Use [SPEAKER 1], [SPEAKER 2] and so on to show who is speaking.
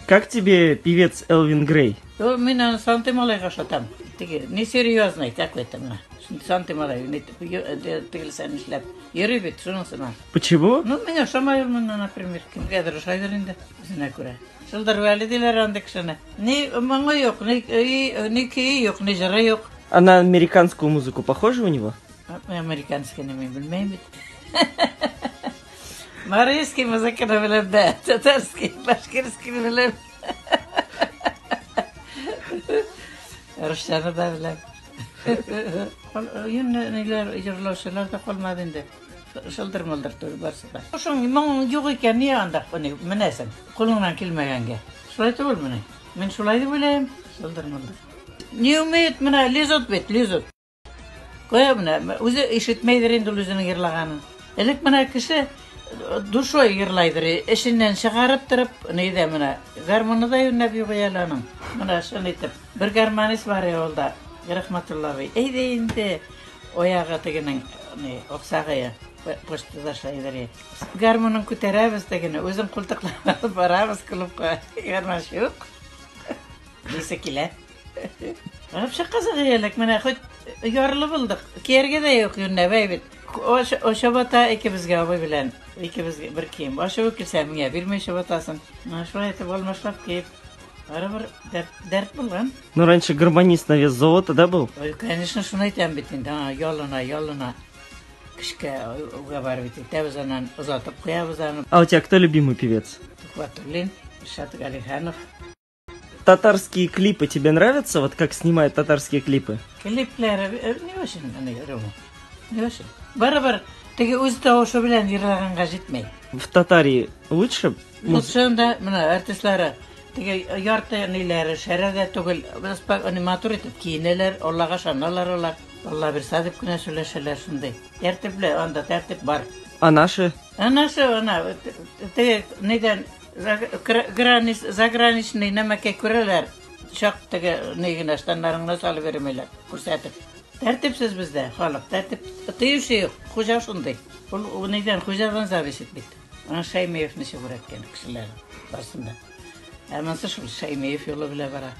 [SPEAKER 1] Как тебе певец Элвин Грей?
[SPEAKER 2] Ул мин аны Санты малайга ошатам. Теге несерьезный какой-то менә. Санты малай тегелсә нишләп йөри бит шуның сыман.
[SPEAKER 1] Почему?
[SPEAKER 2] Ну, миңа ошамай ул моннан, например, кемгәдер ошайдыр инде үзенә күрә. Шылдыр Вәли диләр андый кешене. Ни моңы юк, ни ни көе юк, ни җыры юк.
[SPEAKER 1] А на американскую музыку похоже у него?
[SPEAKER 2] Американскийны мин белмәйм бит. Марийский музыканы беләм дә, татарский, башкирскийны беләм. Русчаны да беләм. Юньле ниләр җырлаучылар да калмады инде. Шылдыр-мылдыр түгел барсы да. Шуның моң юк икән, нигә анда менәсең? Кулыңнан килмәгәнгә. Шулай түгелмени? Мин шулай дип уйлыйм. Шылдыр-мылдыр. Не умеет, менә лезут бит, лезут. Кая менә, үзе ишетмәйдер инде ул үзенең йырлаганын. Элек менә кеше душой йырлайдыр, эченнән чыгарып торып, нидә менә, гармуны да юньләп юк әле аның. Менә шуны итеп. Бер гармонист бар авылда, Рәхмәтулла абый. Әйдә инде, аягы тегенең, ни, аксагые, почтада эшләйдер. Гармунын күтәрәбез тегене, үзен култыклап алып барабыз клубка. Гармунчы юк. Нисе килә. Вообще кызык элек, менә хоть ярлы булдык. Кияргә дә юк юньләп, әй бит. О чабата икебезгә абый белән, икебезгә бер кием. Ачуы килсә, миңа бирми чабатасын. Менә шулай итеп алмашлап киеп, барыбер дәрт, дәрт булган.
[SPEAKER 1] Ну, раньше гармонист на вес золота, да, был?
[SPEAKER 2] Ой, конечно, шуны әйтәм бит инде, аңа ялына, ялына. Көчкә үгә барып бит итәбез аннан, озатып куябыз аны.
[SPEAKER 1] А у тебя кто любимый певец?
[SPEAKER 2] Тухватуллин, Ришат Галиханов.
[SPEAKER 1] Татарские клипы тебе нравятся? Вот как снимают татарские клипы?
[SPEAKER 2] Клиплары не очень аны йөрү. Не очень. Барыбер теге үз тавышы белән йырлаганга җитми.
[SPEAKER 1] В Татарии лучше?
[SPEAKER 2] Лучше анда менә артистлары теге ярты ниләре шәрә дә түгел. Без матур итеп киенәләр, Аллага ышаналар алар. Алла бирсә дип кенә сөйләшәләр шундый. Тәртипле, анда тәртип бар.
[SPEAKER 1] А наши?
[SPEAKER 2] А наши, ана, теге нидән заграничный нәмәкәй күрәләр. Чак теге ни генә штаннарын гына салып йөрмиләр, күрсәтеп. Тәртипсез бездә халык, тәртип тыючы юк, хуҗа шундый. Ул нидән, хуҗадан зависит бит. Ана Шәймиев ничек үрәткән кешеләр барысын да. Ә монысы шул Шәймиев юлы белән бара.